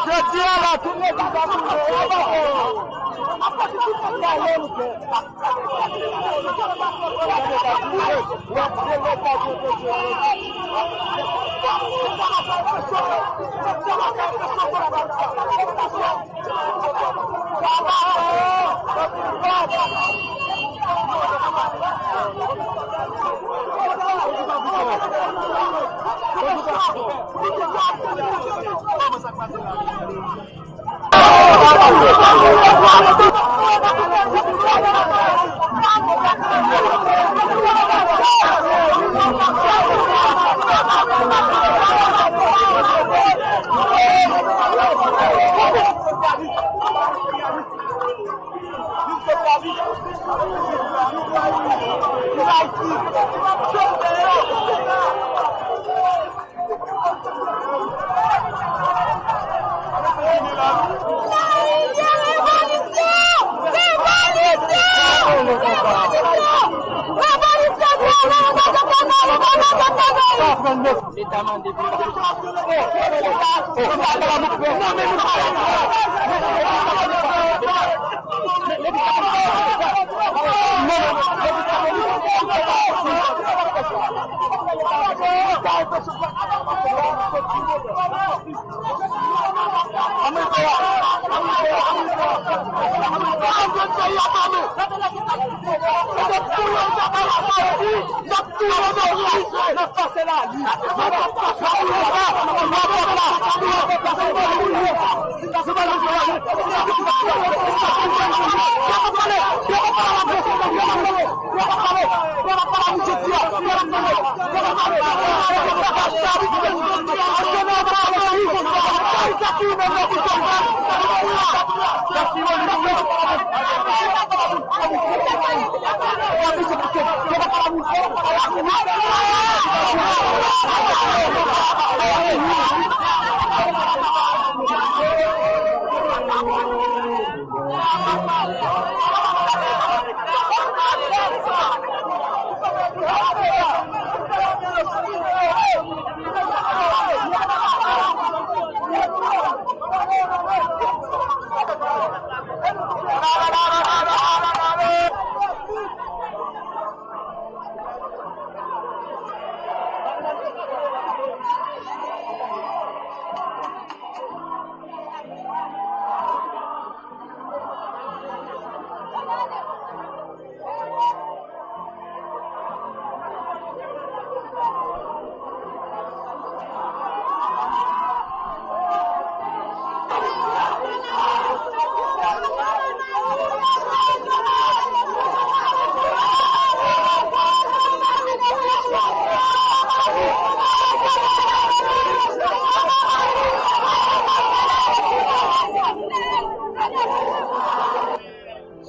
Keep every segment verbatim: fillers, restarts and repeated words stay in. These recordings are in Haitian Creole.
Jodi a la, tout Leta Dòminik yo anba kò yo. Apre tout sa yo fè. Leta mande pou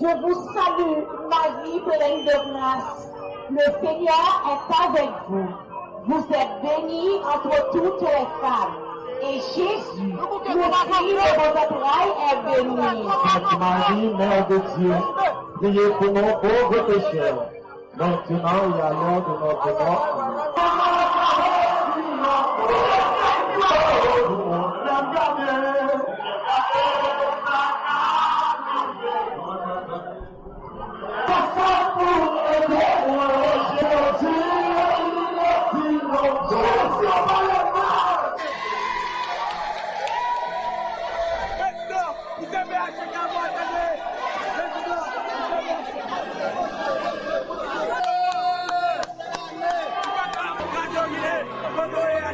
Je vous salue, Marie pleine de grâce. Le Seigneur est avec vous. Vous êtes bénie entre toutes les femmes. Et Jésus, le fruit de vos entrailles, est béni. Sainte Marie, Mère de Dieu, priez pour nous pauvres pécheurs, maintenant et à l'heure de notre mort. Amen.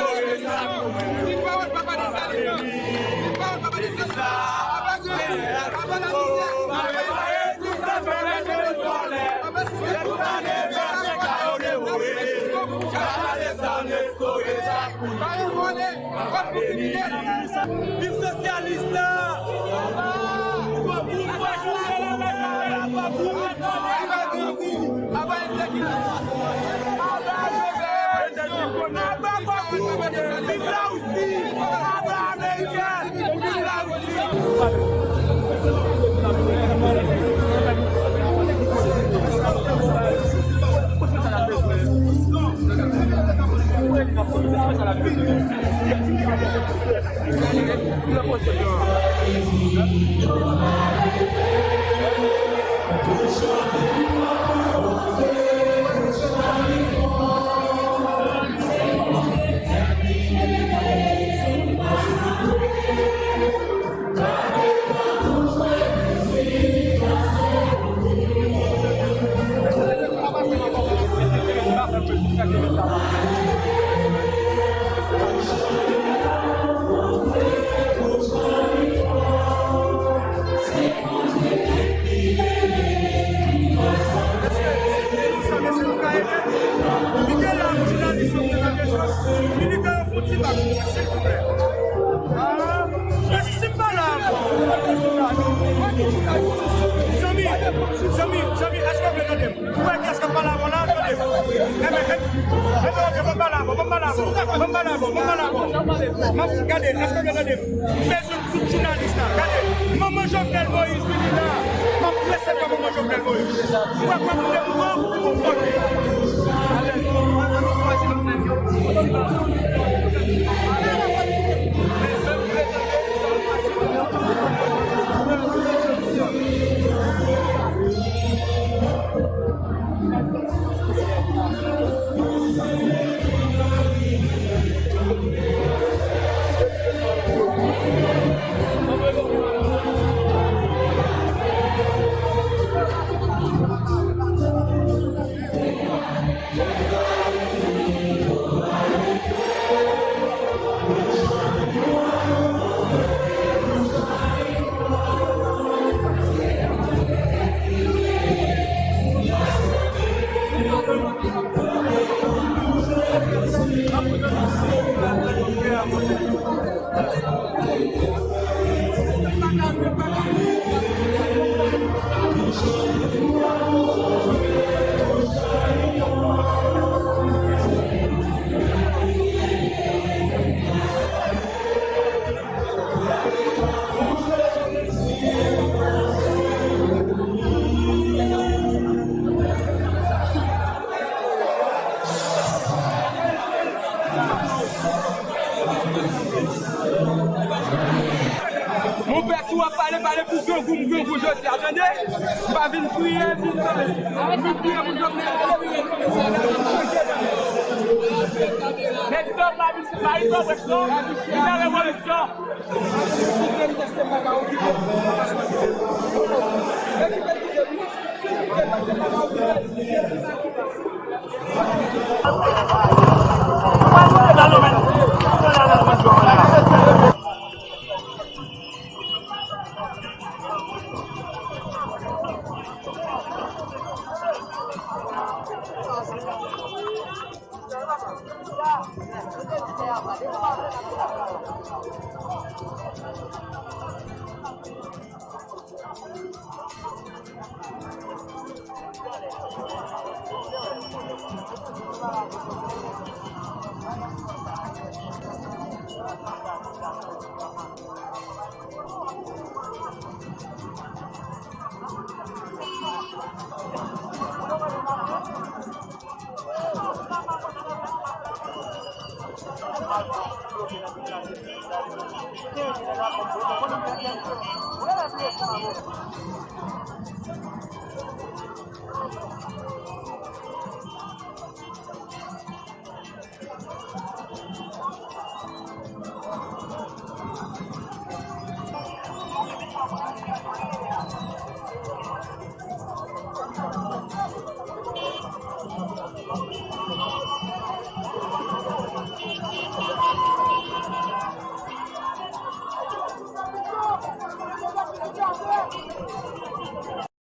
restore sa pou mwen. Li pawòl papa Desalin nan. Li pawòl papa Desalin nan. Aba grandi. Aba lamizè. Aba Viv sosyalis la! Aba Grangou! Aba ensekirite! Aba Jovenel Moïse! Aba Grangou! Viv Larisi! Aba Ameriken! Viv Larisi! Zanmi, zanmi, zanmi, èske w vle tande m? Ou wè kiyès k ap pale avè w la? Tande. Enben, enben, enben, ok, ban m pale avè w, ban m pale avè w, ban m pale avè w, ban m pale avè w. M ap gade, èske w vle tande m? M bezwen tout jounalis la. Gade, manman Jovenel Moïse vini la. M ap resevwa manman Jovenel Moïse. Ou wè, m ap devan pou m pote. Monpè, si w ap pale, pale pou Grangou, m Grangou jodi a, tande? M pa vin kriye, vin tande. M vin kriye pou Jovenel. Nèg sa yo pa vin, pa vin fè presyon, vin fè revolisyon.